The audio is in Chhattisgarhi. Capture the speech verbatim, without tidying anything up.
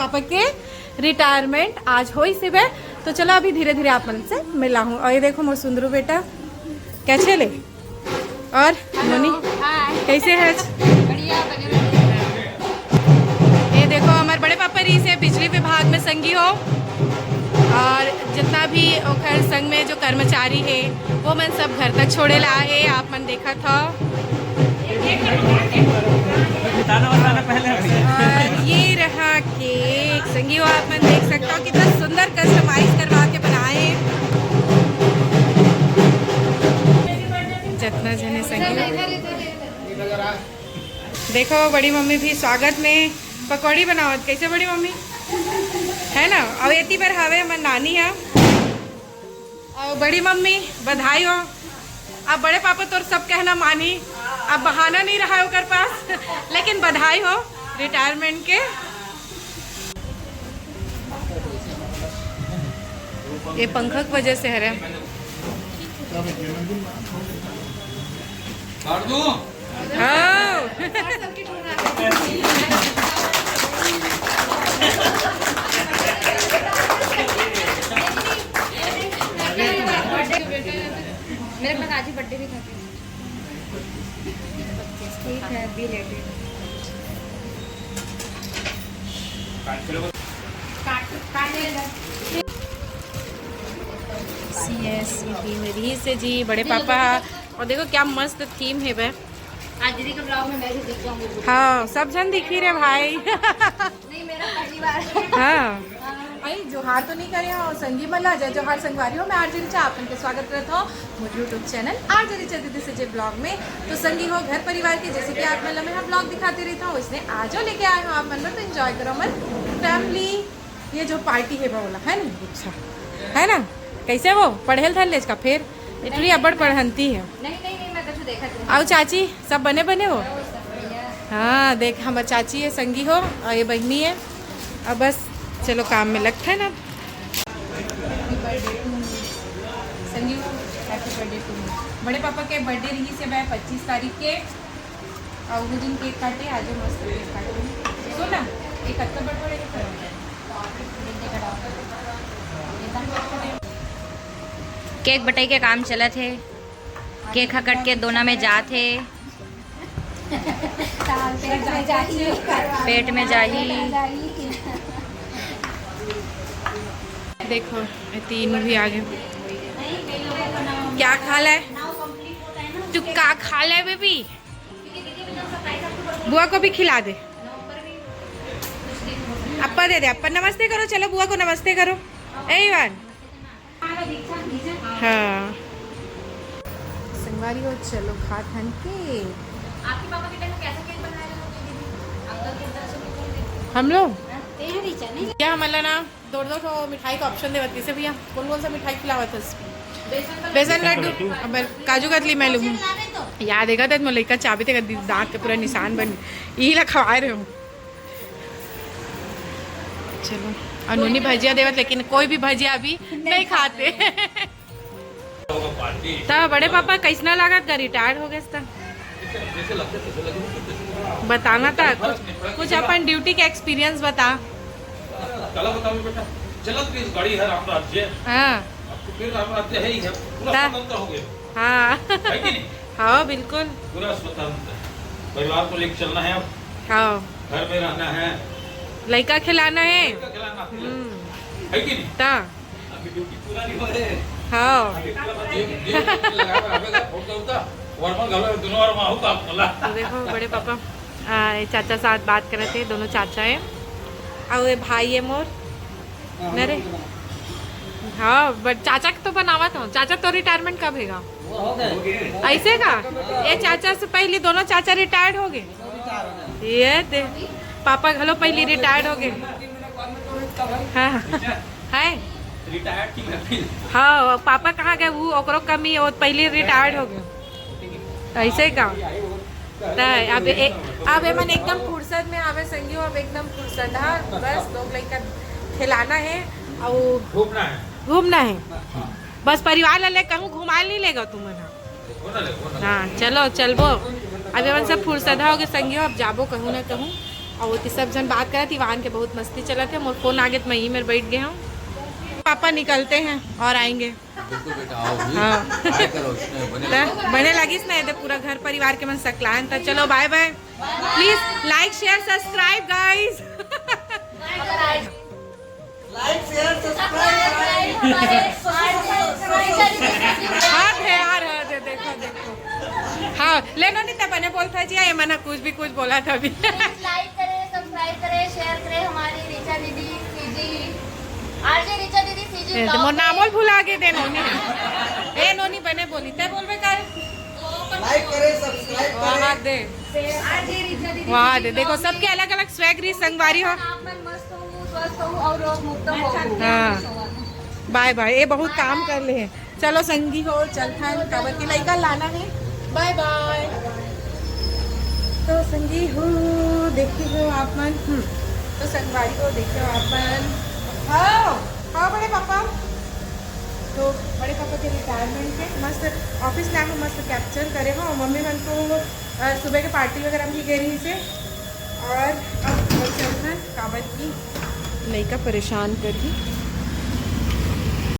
पापा के रिटायरमेंट आज होइस हे बे। तो चलो, अभी धीरे धीरे आप मन से मिलाहूँ। और ये देखो मोर सुंदरू बेटा, कैसे ले? और नोनी, हाय। कैसे है? बढ़िया, बने रहो। ये देखो, हमारे बड़े पापा रहिस हे बिजली विभाग में संगी हो, और जितना भी ओखर संग में जो कर्मचारी हे, वो मन सब घर तक छोड़े ला हे। आप मन देखत हो। बताना, बताना पहले। और ये रहा केक। संगी हो, आप मन देख सकते हो कितना सुंदर कस्टमाइज करवा के बनाए। जितना जने संगी हो। देखो, बड़ी मम्मी भी स्वागत में पकौड़ी बनावत। कैसे बड़ी मम्मी? है ना? और एती बर हवे हमर नानी हा। और बड़ी मम्मी, बधाई हो। अब बड़े पापा तोर सब कहना मानी, अब बहाना नहीं रहा है ओकर पास। लेकिन बधाई हो रिटायरमेंट के। ये पंखा की वजह से हरे। काट दूं? हाँ। मेरे पास आज ही बर्थडे भी था। ठीक है, बी लेटेड। सी एस टीम रहिस हे जी, बड़े पापा। और देखो क्या मस्त थीम है बे। आज दीदी के ब्लॉग में मैं भी दिख जाऊंगी। हाँ, सब जन दिखी रे भाई। नहीं, मेरा पहली बार। हाँ। भाई, जोहार तो नहीं करे हो, संगी मन ला जय जोहार संगवारी हो। मैं आरजे रिचा, आप मन के स्वागत करत हो मोर YouTube चैनल आरजे रिचा दीदी से जे ब्लॉग में। तो संगी हो घर परिवार के, जैसे कि आप मन ला मैं ब्लॉग दिखाते रहता हूँ, इसने आजो लेके आए हो आप मन ला, तो एंजॉय करो मन फैमिली। ये जो पार्टी है बा ओला, है ना? अच्छा, है ना? कैसे वो पढ़े ल धर लेस का फेर? इतनी अब्बड़ पढ़ंती है। नहीं, नहीं, नहीं, मैं कुछ देखा नहीं। आओ चाची, सब बने बने हो? हाँ, देख, हमर चाची है, संगी हो, और ये बहिनी है। अब बस, चलो, काम में लगथे ना। Happy birthday to me। संगी हो, happy birthday to me। बड़े पापा के बर्थडे रहिस हे बे पच्चीस तारीख के, और वो दिन केक काटे, आज मस्त केक काटे। सुन ना, एक हफ्ता बड़बड़ है। केक बटाई के काम चलत हे। केक ह कट के दोना में जात हे। पेट में जाही। पेट में जाही। देखो, ये तीनों भी आ गए। क्या खा ले? तू का खा ले बेबी? बुआ को भी खिला दे। अप्पा दे दे, अप्पा नमस्ते करो, चलो बुआ को नमस्ते करो। ए इवान। हाँ। संगवारी हो, चलो खात हन के। आपके पापा के टाइम में कैसा केक बनाए रहे होते दीदी? अंकल के तरफ से भी बोल देते। हम लोग? हाँ, तेरी चने। क्या हमला ना दो दो ठो मिठाई का ऑप्शन देवत, कैसे भैया कौन कौन सा मिठाई खिलावत हस? बेसन का बेसन लड्डू। लड्डू। अब काजू कतली मैं लूँ। लावे तो। याद है, कहते मोर लइका चाबी ते दांत के पूरा निशान बन, यही ला खवा रहे हूँ। चलो, और नूनी भजिया देवत, लेकिन कोई भी भजिया अभी नहीं खाते। त बड़े पापा, कैसना लागत गा, रिटायर्ड हो गए त? बताना था कुछ, कुछ अपन ड्यूटी का एक्सपीरियंस बता। चलो बताओ बेटा, चलत रही गाड़ी है राम राज्य। हाँ। अब तो फिर राम राज्य है ही है, पूरा ता- स्वतंत्र हो गए। हाँ। है कि नहीं? हाँ, बिल्कुल। पूरा स्वतंत्र। परिवार को लेके चलना है अब। हाँ। घर में रहना है। लइका खिलाना है। लइका खिलाना है। हम्म। है कि नहीं? ता। अभी ड्यूटी पूरा नहीं हुआ है। हाँ। अभी पूरा जेब, जेब लगा के आवेगा, फोन करता, वर्मा घालो, दोनों वर्मा हो तो आप बोला। तो देखो, बड़े पापा, आ, ये चाचा साथ बात करत हे, दोनों चाचा है। और ये भाई है मोर। हाँ, अरे। हाँ, बट चाचा के तो बनावत हो। चाचा तो रिटायरमेंट कब हेगा? वो हो गए। ऐसे का? ये चाचा से पहले दोनों चाचा रिटायर्ड हो गए। ये दे, पापा घलो पहले रिटायर्ड हो गए। हाँ, है। रिटायर्ड की महफिल। हाँ, पापा कहाँ गए? वो ओकरो कमी, वो पहले रिटायर्ड हो गए। ऐसे का? त अब ए-, अब एमन एकदम फुर्सत में आवे संगी हो, अब एकदम फुर्सत। हाँ, बस लोग लइका खिलाना है और घूमना है। घूमना है। हाँ। बस परिवार ला ले कहूँ घुमाए नहीं लेगा तुमन हा? हाँ, चलो, चलबो। अब एमन सब फुर्सत हो गए संगी हो, अब जाबो कहूँ ना कहूँ। अउ ओती सब झन बात करत, इवान के बहुत मस्ती चलत हे। मोर फोन आगे त मैं यही मेर बैठ गे हूँ। पापा निकलते हैं और आएंगे। बिल्कुल बेटा, आओ भी। हाँ। काय करो उसमें बने त बने लगिस ना, ये दे पूरा घर परिवार के मन सकलायन। त चलो bye bye, please like share subscribe guys। Like, share, subscribe. हाँ यार, हाँ दे, देखो देखो। हाँ ले नोनी, ते बने बोलता जी, ये मना कुछ भी कुछ बोला था अभी। Like करें, subscribe करें, share करें हमारी रिचा दीदी सीजी, आरजे रिचा दीदी सीजी ए, vlog मोर में। नामोल भुला गे दे नोनी। ए नोनी बने बोली, ते बोलबे का? Like करें, subscribe वाह करें. दे, आरजे रिचा दीदी वाह सीजी दे। देखो vlog सबके में। अलग अलग स्वैग रही संगवारी हो। आप मन मस्त हो, स्वस्थ हो और रोग मुक्त हो। हाँ। बाय बाय, ये बहुत काम कर ले हैं। चलो संगी हो, चलथन, काबर के लइका लाना है। बाय बाय। तो संगी हो, देखे हो आप मन, हम्म, तो संगवारी हो, देखे हो आप मन। हाँ, हाँ बड़े पापा। तो बड़े पापा के रिटायरमेंट के मस्त ऑफिस टाइम में मस्त कैप्चर करे हो। मम्मी मन तो अ, सुबह के पार्टी वगैरह में भी गे रही से। और अब चलथन, काबर की लइका परेशान करही।